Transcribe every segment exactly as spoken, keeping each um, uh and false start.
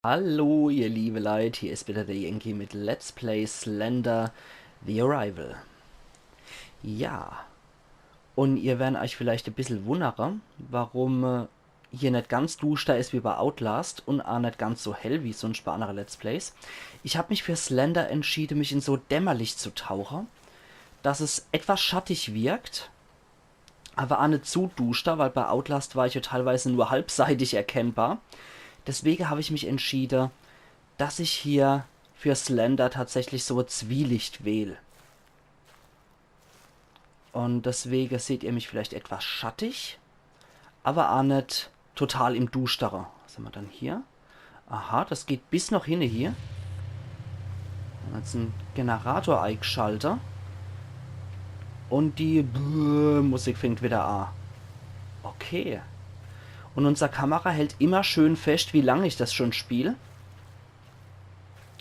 Hallo, ihr liebe Leit, hier is wieder der Yankee mit Let's Play Slender: The Arrival. Ja, un ihr werren eich vielleicht e bissel wunnere, warum äh, hier net ganz duschder is wie bei Outlast un aa net ganz so hell wie sunscht bei annere Let's Plays. Ich hab mich für Slender entschiede, mich in so Dämmerlicht zu tauche, dass es etwas schattig wirkt, aber aa net zu duschder, weil bei Outlast war ich ja teilweise nur halbseitig erkennbar. Deswege hab ich mich entschiede, dass ich hier für Slender tatsächlich so e Zwielicht wähl. Un deswege seht ihr mich vielleicht etwas schattig, aber aa net total im Duschtere. Was hammer dann hier? Aha, das geht bis noch hinne hier. Jetzt en Generator eigschaltet. Un die Brrr Musik fängt wieder aa. Okay. Un unser Kamera hält immer schön fescht, wie lang ich das schon spiel.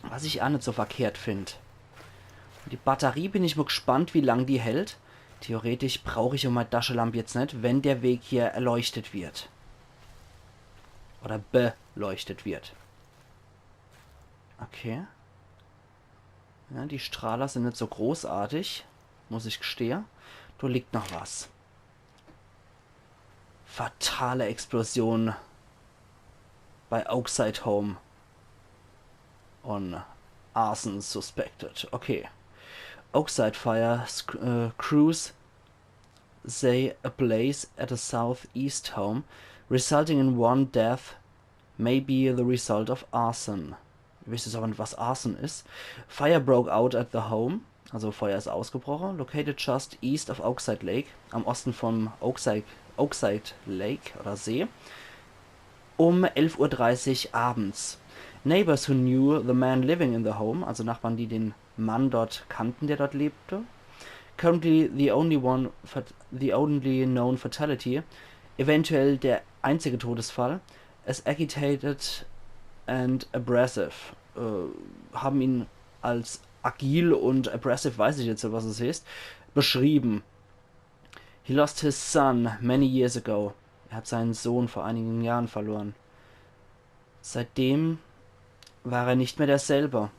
Was ich aa net so verkehrt find. Die Batterie, bin ich mo gspannt, wie lang die hält. Theoretisch brauch ich jo mei Daschelamp jetzt net, wenn der Weg hier erleuchtet wird. Oder beleuchtet wird. Okay. Ja, die Strahler sind net so großartig, muss ich gstehe. Do liegt noch was. Fatale Explosion bei Oakside Home. Un Arson suspected. Okay. Oakside fire sc- äh, crews say a blaze at a southeast home, resulting in one death, may be the result of arson. Ihr wisst jetzt aber net, was Arson is. Fire broke out at the home. Also Feuer ist ausgebrochen. Located just east of Oakside Lake. Am Osten vom Oakside, Oakside Lake oder See. Um elf Uhr dreißig abends. Neighbors who knew the man living in the home, also Nachbarn, die den Mann dort kannten, der dort lebte. Currently the only one, fat- the only known fatality, eventuell der einzige Todesfall, as agitated and aggressive, äh, haben ihn als agil und aggressive, weiß ich jetzt, was es heißt, beschrieben. He lost his son many years ago. Er hat seinen Sohn vor einigen Jahren verloren. Seitdem war er nicht mehr derselbe.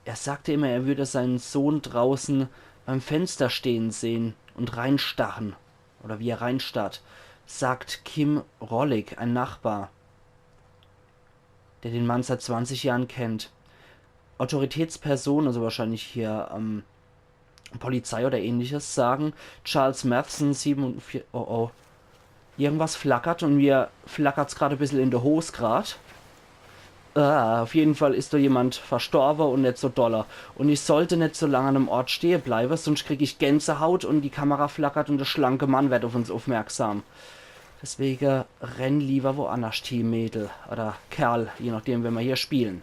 Er sagte immer, er würde seinen Sohn draußen beim Fenster stehen sehen und reinstarren. Oder wie er reinstarrt, sagt Kim Rollig, ein Nachbar, der den Mann seit zwanzig Jahren kennt. Autoritätspersonen, also wahrscheinlich hier ähm, Polizei oder ähnliches, sagen, Charles Matheson, sieben und vier, oh oh. Irgendwas flackert und mir flackert's grad e bissel in de Hos grad. Ah, auf jeden Fall is do jemand verstorbe und net so dolle. Und ich sollte net so lang an dem Ort stehe bleibe, sonst krieg ich Gänsehaut und die Kamera flackert und der schlanke Mann wird auf uns aufmerksam. Deswege renn lieber woannerscht hie, Mädel oder Kerl, je nachdem, wenn mer hier spielen.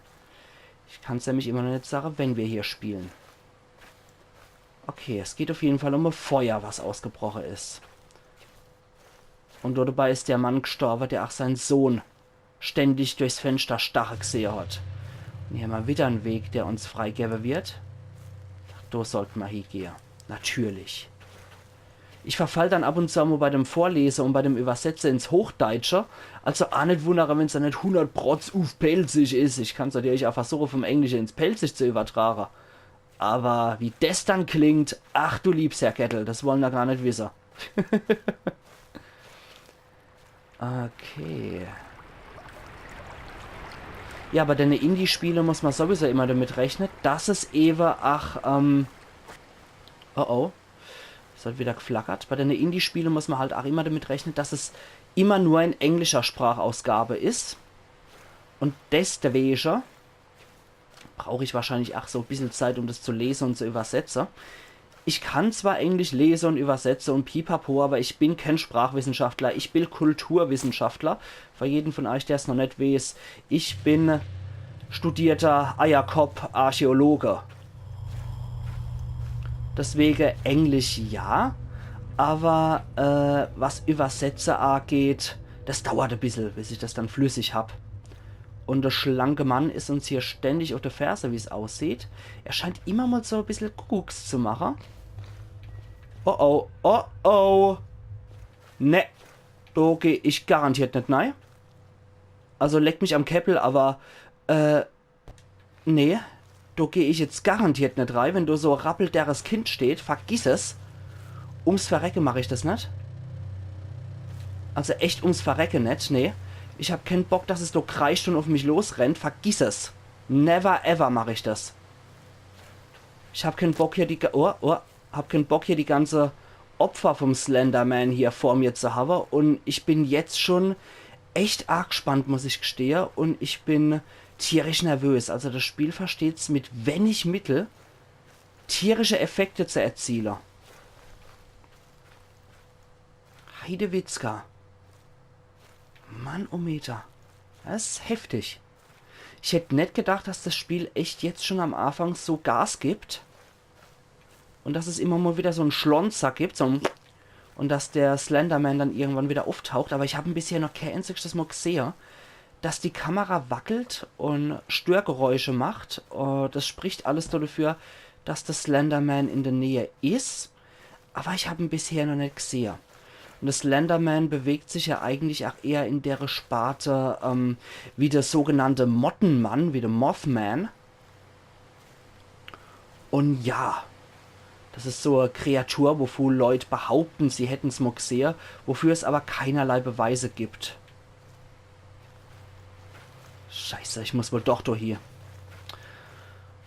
Ich kann's nämlich immer noch net sage, wenn wir hier spielen. Okay, es geht auf jeden Fall um e Feuer, was ausgebroche is. Und do dabei is der Mann gstorbe, der ach sein Sohn ständig durchs Fenster starre gsehe hat. Und hier hammer wieder en Weg, der uns freigewwe wird. Do sollte mer hiegehe. Natürlich. Ich verfall dann ab und zu mo bei dem Vorlese und bei dem Übersetze ins Hochdeitsche. Also ach net wunnere, wenn's dann net hundert Prozent uff Pälzisch is. Ich kann's natürlich ach versuche, vom Englische ins Pälzisch zu übertrage. Aber wie des dann klingt, ach du liebs Herrgöttel, das wollen er gar net wisse. Okay. Ja, bei denne Indie-Spiele muss mer sowieso immer damit rechne, dass es ewe, ach, ähm, oh oh. Es hat wieder geflackert. Bei denne Indie-Spiele muss mer halt ach immer damit rechne, dass es immer nur in englischer Sprachausgabe is. Und deswege brauch ich wahrscheinlich ach so e bissel Zeit, um das zu lese und zu übersetze. Ich kann zwar Englisch lese und übersetze und pipapo, aber ich bin kein Sprachwissenschaftler, ich bin Kulturwissenschaftler. Für jeden von euch, der's noch net weeß, ich bin studierter Eierkopp-Archäologe. Deswege Englisch ja, aber äh, was Übersetze ageht, das dauert e bissel, bis ich das dann flüssig hab. Und der schlanke Mann is uns hier ständig auf de Ferse, wie's aussieht. Er scheint immer mal so e bissel Kuckucks zu mache. Oh oh, oh oh. Ne, do geh ich garantiert net nei. Also leck mich am Käppel, awwer, äh, nee, do geh ich jetzt garantiert net rei, wenn do so e rappelderres Kind steht, vergiss es. Ums Verrecke mach ich des net. Also echt ums Verrecke net, nee. Ich hab keen Bock, dass es do kreischt un uff mich losrennt, vergiss es. Never ever mach ich des. Ich hab keen Bock hier die ga-, oh, oh, hab keen Bock hier die ganze Opfer vom Slenderman hier vor mir zu hawwe un ich bin jetzt schun echt arg gspannt, muss ich gstehe, un ich bin tierisch nervös. Also des Spiel versteht's mit wenig Mittel tierische Effekte zu erziele. Heidewitzka. Mannometer. Des is heftig. Ich hätt net gedacht, dass des Spiel echt jetzt schun am Anfang so Gas gibt. Un dass es immer mol widder so en Schlonzer gibt, so en, un dass de Slenderman dann irgendwann widder uffdaucht. Awwer ich hab en bisher noch kee enzigstes Mol gsehe, dass die Kamera wackelt un Störgeräusche macht. Äh, des spricht alles do dafür, dass de Slenderman in de Näh is. Awwer ich hab en bisher noch net gsehe. Un de Slenderman bewegt sich ja eigentlich ach eher in dere Sparte, ähm, wie de sogenannte Mottenmann, wie de Mothman. Un ja, des is so e Kreatur, wovun Leut behaupten, sie hätten's mol gsehe, wofür es awwer keinerlei Beweise gibt. Scheiße, ich muss wohl doch do hie.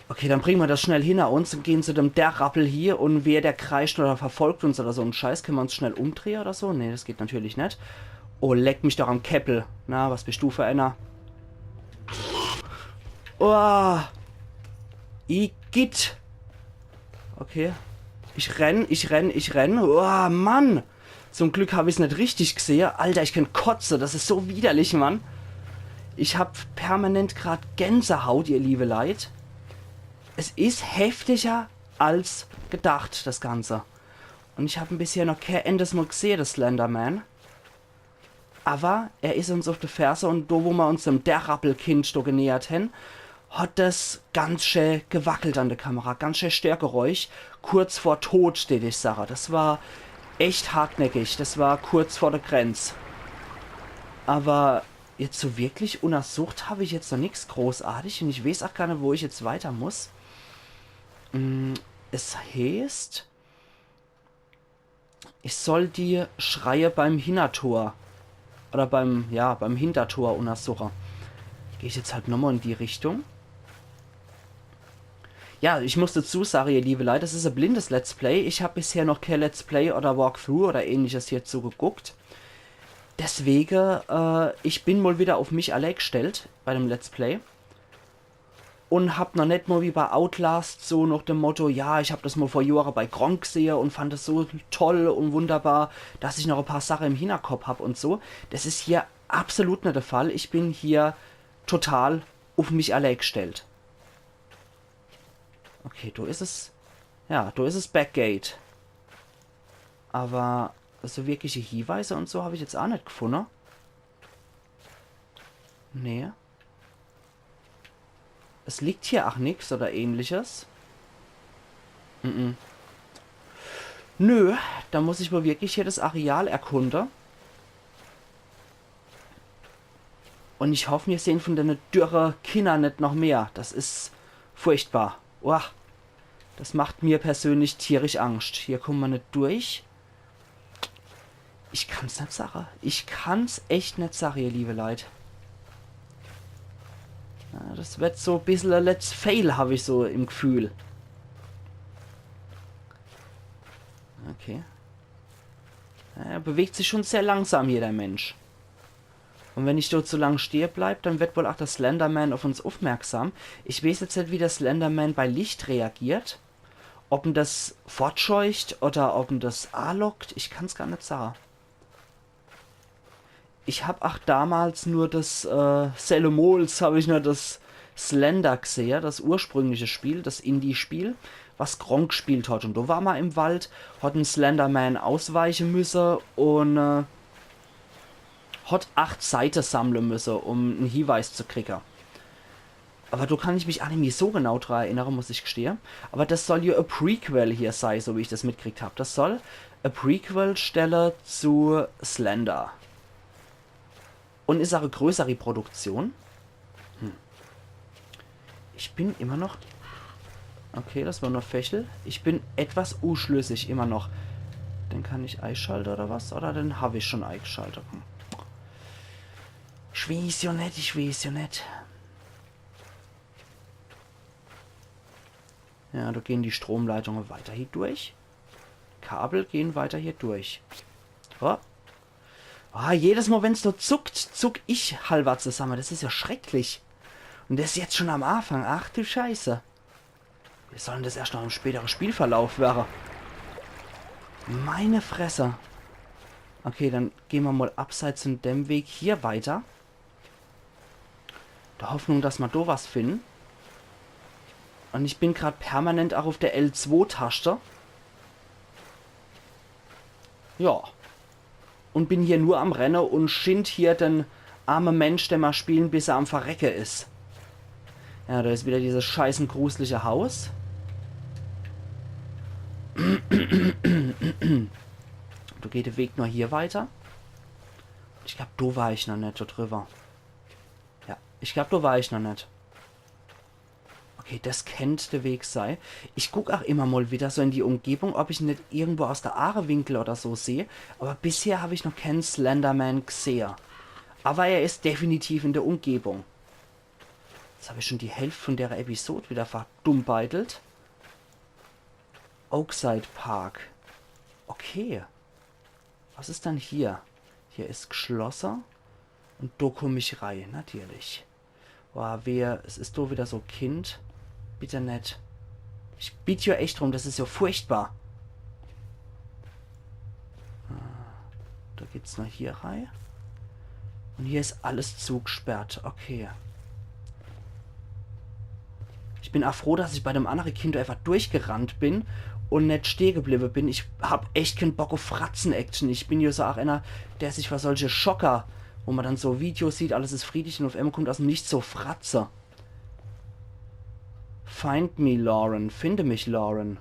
Okay, dann bringe mer des schnell hinner uns un gehn zu dem Derrappel hier un wer der kreischt oder verfolgt uns oder so en Scheiß, kenne mer uns schnell umdrehe oder so? Nee, des geht natürlich net. Oh, leck mich doch am Käppel. Na, was bist du für einer? Oh, igitt. Okay. Ich renn, ich renn, ich renn. Oh, Mann. Zum Glück hab ich's net richtig gsehe. Alter, ich könnt kotze. Des is so widerlich, Mann. Ich hab permanent grad Gänsehaut, ihr liebe Leit. Es is heftiger als gedacht, des Ganze. Un ich hab en bisher noch kee endes Mol gsehe, de Slenderman. Awwer er is uns uff de Ferse un do, wo mer uns dem Derrappelkind do genähert hen, hat des ganz schä gewackelt an de Kamera, ganz schä Störgeräusch, kurz vor Tod, deet ich sage. Des war echt hartnäckig, des war kurz vor de Grenz. Awwer jetzt so wirklich unnersucht hab ich jetzt noch nix großartig un ich weeß ach gar net, wo ich jetzt weiter muss. Mm, es heeßt, ich soll die Schreie beim Hinnertor oder beim, ja, beim Hintertor unnersuche. Geh ich jetzt halt nochmol in die Richtung. Ja, ich muss dazu sage, ihr liebe Leit, des is e blindes Let's Play. Ich hab bisher noch kee Let's Play oder Walkthrough oder ähnliches hierzu geguckt. Deswege, äh, ich bin mol widder uff mich allää gstellt bei dem Let's Play. Un hab noch net mol wie bei Outlast so noch dem Motto, ja, ich hab des mol vor Johre bei Gronkh gsehe un fand es so toll un wunderbar, dass ich noch e paar Sache im Hinnerkopp hab un so. Des is hier absolut net de Fall. Ich bin hier total uff mich allää gstellt. Okay, do is es. Ja, do is es Backgate. Awwer so wirkliche Hieweise un so hab ich jetzt ach net gfunne. Nee. Es liegt hier ach nix oder ähnliches. Mhm. Nö, da muss ich wohl wirklich hier des Areal erkunde. Un ich hoff, mir sehn vun dene dürre Kinner net noch mehr. Des is furchtbar. Uah. Des macht mir persönlich tierisch Angscht. Hier kumme mer net durch. Ich kann's net sage. Ich kann's echt net sage, ihr liebe Leit. Ja, des werd so bissel e Let's Fail, hab ich so im Gefühl. Okay. Ja, er bewegt sich schun sehr langsam hier, de Mensch. Un wenn ich dort so lang stehe bleib, dann werd wohl ach de Slenderman uff uns uffmerksam. Ich weeß jetzt net, wie de Slenderman bei Licht reagiert. Ob en des fortscheucht oder ob en des aalockt, ich kann's gar net sage. Ich hab ach damals nur des, äh, sellemols hab ich nur des Slender gsehe, des ursprüngliche Spiel, des Indie-Spiel, was Gronkh gspielt hat. Un do war ma im Wald, hat en Slenderman ausweiche müsse un, äh, hat acht Seite sammle müsse, um en Hieweis zu kriege. Awwer do kann ich mich ach nimmi so genau dra erinnere, muss ich gstehe. Awwer des soll jo e Prequel hier sei, so wie ich des mitkriegt hab. Des soll e Prequel stelle zu Slender. Und is ach e größeri Produktion. Hm. Ich bin immer noch... Okay, das war nur Fächel. Ich bin etwas uschlüssig immer noch. Den kann ich eischalte oder was? Oder den hab ich schon eigeschalt? Hm. Ich weeß jo net, ich weeß jo net. Ja, do gehen die Stromleitunge weiter hier durch. Kabel gehen weiter hier durch. Oh. Ah, jedes Mal, wenn's do zuckt, zuck ich halwer zusamme. Das is ja schrecklich. Und das jetzt schon am Anfang. Ach du Scheiße. Wie soll denn das erscht noch im spätere Spielverlauf wäre? Meine Fresse. Okay, dann gehen wir mal abseits von dem Weg hier weiter. Der Hoffnung, dass ma do was finden. Und ich bin grad permanent auch auf der L zwei Taschte. Ja. Und bin hier nur am Renne und schind hier den arme Mensch, den ma spielen, bis er am Verrecke is. Ja, da is wieder dieses scheißen grusliche Haus. Do geht der Weg nur hier weiter. Ich glaub, do war ich noch net do drüber. Ja, ich glaub, do war ich noch net. Okay, das kennt der Weg sei. Ich guck auch immer mal wieder so in die Umgebung, ob ich net irgendwo aus der Aachewinkel oder so seh. Aber bisher hab ich noch keinen Slenderman gesehe. Aber er is definitiv in der Umgebung. Jetzt hab ich schon die Hälfte von der Episode wieder verdummbeitelt. Oakside Park. Okay. Was is dann hier? Hier is geschlosse. Und do komm ich rei, natürlich. Boah, wehe, es is do wieder so Kind. Bitte net. Ich bitt jo echt drum, das is jo furchtbar. Ah, do geht's nur hier rei. Und hier is alles zugesperrt. Okay. Ich bin auch froh, dass ich bei dem andere Kind einfach durchgerannt bin und net stehen geblieben bin. Ich hab echt keinen Bock auf Fratzen-Action. Ich bin ja so auch einer, der sich für solche Schocker, wo man dann so Videos sieht, alles ist friedlich und auf einmal kommt aus dem Nichts so Fratze. Find me, Lauren. Finde mich, Lauren.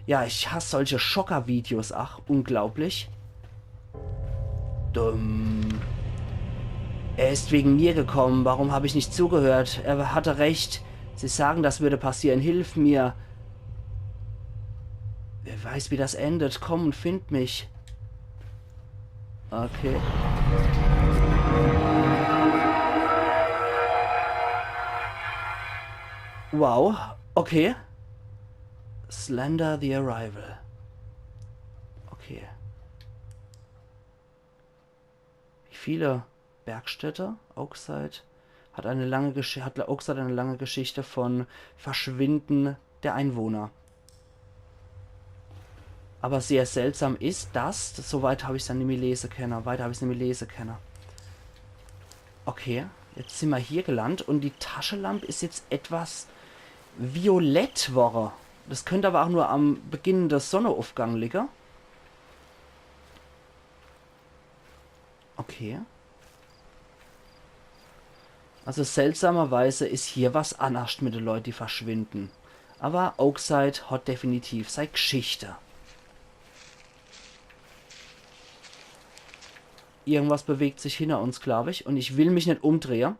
Ja, ich hasse solche Schocker-Videos. Ach, unglaublich. Dumm. Er ist wegen mir gekommen. Warum habe ich nicht zugehört? Er hatte recht. Sie sagen, das würde passieren. Hilf mir. Wer weiß, wie das endet. Komm und find mich. Okay. Wow. Okay. Slender the Arrival. Okay. Wie viele Bergstädte? Oakside hat eine lange Geschichte, hat Oakside eine lange Geschichte von Verschwinden der Einwohner. Aber sehr seltsam is, dass, das, so weit hab ich's dann nimmi lese kenne, weiter hab ich's nimmi lese kenne. Okay, jetzt sin mer hier gelandet und die Taschelamp is jetzt etwas violett worre. Das könnt aber auch nur am Beginn der Sonneaufgang liege. Okay. Also seltsamerweise is hier was annerscht mit de Leut, die verschwinden. Aber Oakside hat definitiv sei Geschichte. Irgendwas bewegt sich hinter uns, glaub ich, und ich will mich net umdrehe.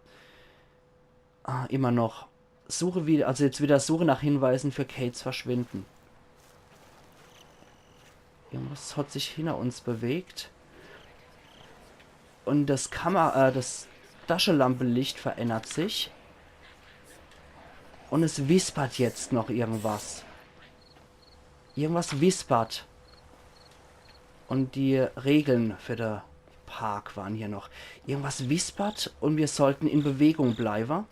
Ah, immer noch. Suche wieder, also jetzt wieder Suche nach Hinweisen für Kates Verschwinden. Irgendwas hat sich hinter uns bewegt. Und das Kamera, äh, das Taschelampelicht verändert sich. Und es wispert jetzt noch irgendwas. Irgendwas wispert. Und die Regeln für de Park waren hier noch. Irgendwas wispert und wir sollten in Bewegung bleibe.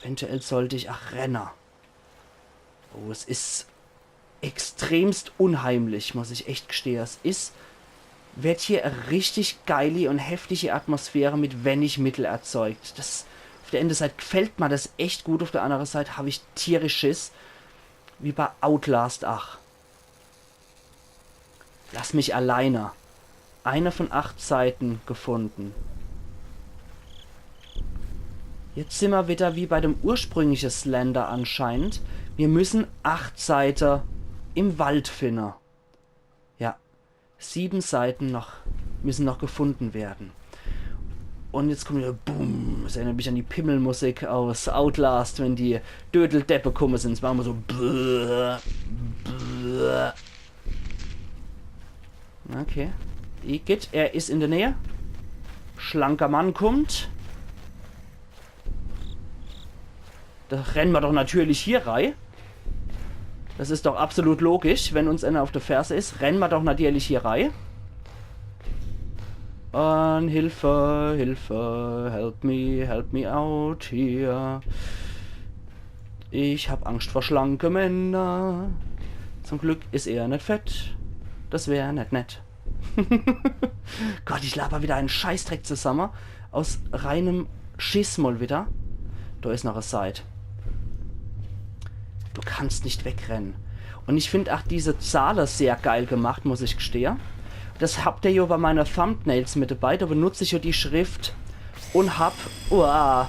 Eventuell sollt ich ach renne. Oh, es is extremst unheimlich, muss ich echt gestehe. Es is, werd hier e richtig geili und heftige Atmosphäre mit wenig Mittel erzeugt. Das, auf der eene Seit gefällt mer das echt gut, auf der andere Seit hab ich tierisch Schiss. Wie bei Outlast ach. Lass mich alleine. Eine von acht Seiten gefunden. Jetzt sin mer wieder wie bei dem ursprüngliche Slender anscheinend. Wir müssen acht Seite im Wald finne. Ja. Sieben Seiten noch, müssen noch gefunden werden. Und jetzt kommt wieder Boom. Das erinnert mich an die Pimmelmusik aus Outlast, wenn die Dödeldeppe kumme sin. Das mache mer so. Bläh, bläh. Okay. Igitt, er is in der Nähe. Schlanker Mann kommt. Do renne mer doch natürlich hier rei. Das is doch absolut logisch, wenn uns einer auf der Ferse is, renne mer doch natürlich hier rei. Und Hilfe, Hilfe, help me, help me out here. Ich hab Angst vor schlanke Männer. Zum Glück is er net fett. Das wär net nett. Gott, ich laber wieder einen Scheißdreck zusammen. Aus reinem Schiss mal wieder. Da is noch e Seit. Du kannst nicht wegrennen. Und ich find auch diese Zahle sehr geil gemacht, muss ich gestehe. Das habt ihr ja bei meine Thumbnails mit dabei. Da benutze ich ja die Schrift und hab, uah,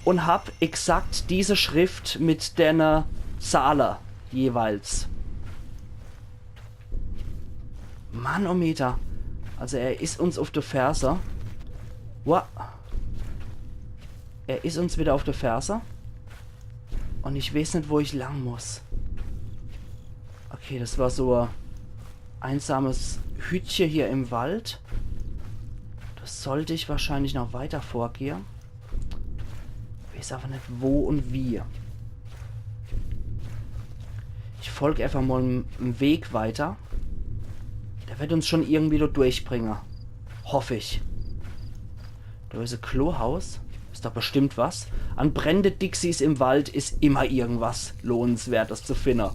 und hab exakt diese Schrift mit der Zahle jeweils. Mannometer. Also er is uns auf der Ferse. Wow. Er is uns wieder auf der Ferse. Und ich weiß net, wo ich lang muss. Okay, das war so e einsames Hüttche hier im Wald. Da sollt ich wahrscheinlich noch weiter vorgehe. Weiß aber net, wo und wie. Ich folg einfach mal em, em Weg weiter. Der wird uns schon irgendwie da durchbringe. Hoff ich. Da is e Klohaus. Is doch bestimmt was. An brennende Dixies im Wald is immer irgendwas Lohnenswertes zu finde.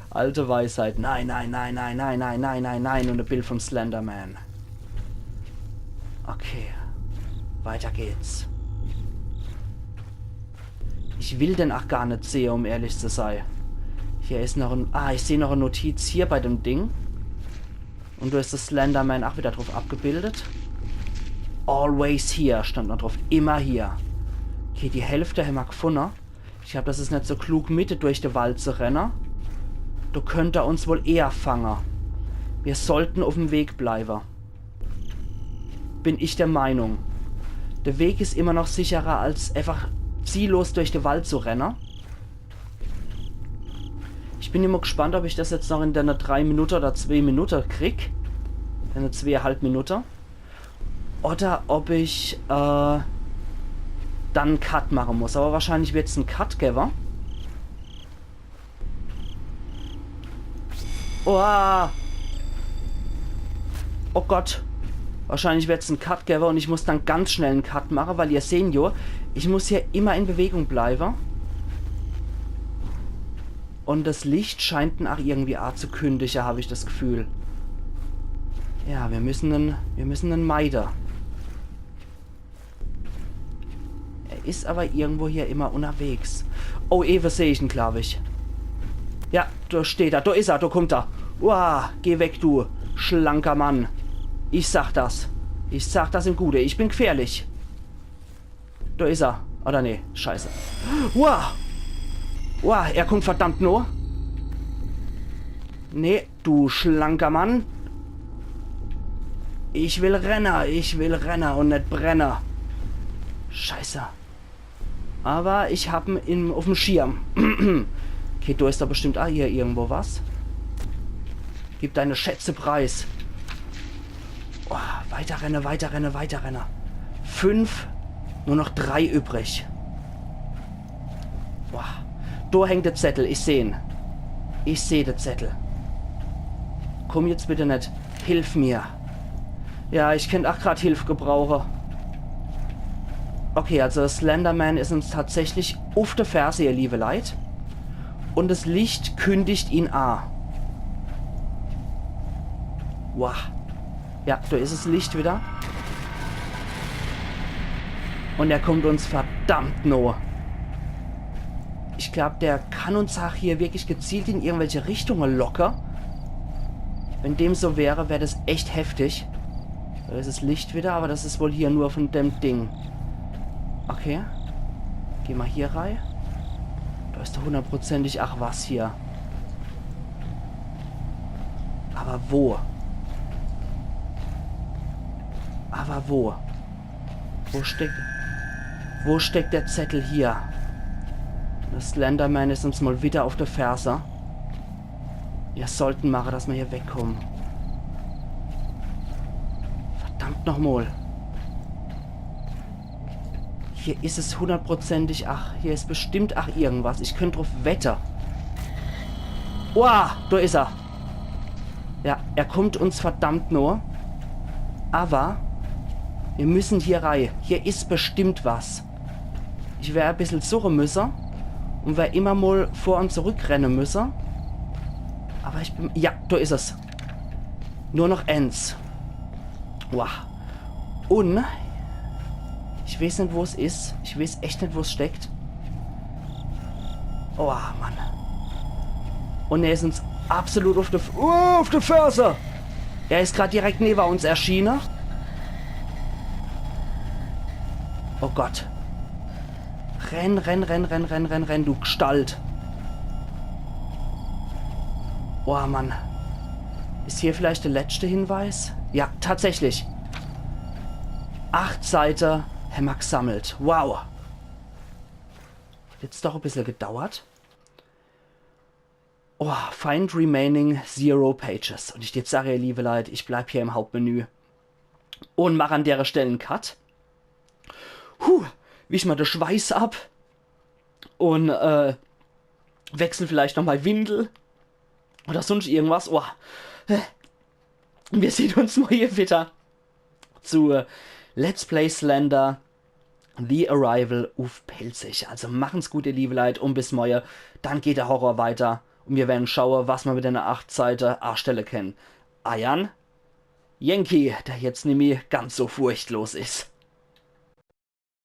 Alte Weisheit. Nein, nein, nein, nein, nein, nein, nein, nein, nein. Und e Bild vom Slenderman. Okay. Weiter geht's. Ich will den ach gar net sehe, um ehrlich zu sei. Hier is noch e, ah, ich seh noch e Notiz hier bei dem Ding. Und da is das Slenderman ach wieder drauf abgebildet. Always here stand noch drauf. Immer hier. Okay, die Hälfte hämmer gefunne. Ich glaub, das is net so klug, mitte durch de Wald zu renne. Do könnt er uns wohl eher fange. Wir sollten auf em Weg bleibe. Bin ich der Meinung. Der Weg is immer noch sicherer, als einfach ziellos durch de Wald zu renne. Ich bin immer gespannt, ob ich das jetzt noch in der drei Minute oder zwei Minute krieg. In der zweieinhalb Minute. Oder ob ich äh, dann en Cut mache muss. Aber wahrscheinlich wird's en Cut gewwe. Oha. Oh Gott. Wahrscheinlich wird's en Cut gewwe und ich muss dann ganz schnell en Cut mache, weil ihr sehen jo, ich muss hier immer in Bewegung bleibe. Und das Licht scheint en ach irgendwie anzukündige, hab ich das Gefühl. Ja, wir müssen en, wir müssen en meide. Er is aber irgendwo hier immer unterwegs. Oh, ewe seh ich en, glaub ich. Ja, do steht er, do is er, do kummt er. Uah, geh weg, du schlanker Mann. Ich sag das. Ich sag das im Gute. Ich bin gefährlich. Do is er. Oder nee, scheiße. Uah. Uah, er kummt verdammt no. Nee, du schlanker Mann. Ich will renne, ich will renne und net brenne. Scheiße. Aber ich hab en im, auf em Schirm. Okay, do is doch bestimmt ach hier irgendwo was. Gib deine Schätze preis. Oh, weiter renne, weiter renne, weiter renne. Fünf, nur noch drei übrig. Boah. Do hängt de Zettel, ich seh en. Ich seh de Zettel. Komm jetzt bitte net. Hilf mir. Ja, ich könnt ach grad Hilf gebrauche. Okay, also Slenderman is uns tatsächlich uff de Ferse, ihr liebe Leit. Und das Licht kündigt ihn a. Wow. Ja, do is es Licht wieder. Und er kommt uns verdammt no. Ich glaub, der kann uns ach hier wirklich gezielt in irgendwelche Richtunge locke. Wenn dem so wäre, wär das echt heftig. Do is es Licht wieder, aber das is wohl hier nur von dem Ding. Okay. Geh ma hier rei. Do is doch hundertprozentig ach was hier. Aber wo? Awwer wo? Wo steckt, wo steckt der Zettel hier? De Slenderman is uns mol widder uff de Ferse. Mir sollten mache, dass mer hier wegkomme. Verdammt nochmol. Hier is es hunnertprozentig. Ach, hier is bestimmt, ach, irgendwas. Ich könnt druff wette. Oah, do is er. Ja, er kommt uns verdammt noh. Awwer mir müssen hier rei. Hier is bestimmt was. Ich wer e bissel suche müsse un wer immer mol vor un zurückrenne müsse. Awwer ich bin, ja, do is es. Nur noch ens. Wow. Un ich weeß net, wo's is. Ich weeß echt net, wo's steckt. Oh, Mann. Un er is uns absolut uff de F-, uh, uff de Ferse. Er is grad direkt newe uns erschiene. Oh Gott. Renn, renn, renn, du Gstalt. Oh Mann. Is hier vielleicht de letschte Hinweis? Ja, tatsächlich. Acht Seite hämmer gsammelt. Wow. Hat jetzt doch e bissel gedauert. Oh, find remaining zero pages. Un ich jetzt sag, ihr liewe Leit, ich bleib hier im Hauptmenü un mach an dere Stell en Cut. Huh, wisch mer de Schweiß ab un, äh, wechsel vielleicht noch mei Windel oder sunscht irgendwas. Oh. Mir sehn uns morje widder zu Let's Play Slender The Arrival uff Pälzisch. Also machen's gut, ihr liewe Leit, un bis morje. Dann geht de Horror weiter un mir werre schaue, was mer mit denne acht Seite astelle kenne. Eiern Yankee, der jetzt nimmi ganz so furchtlos is.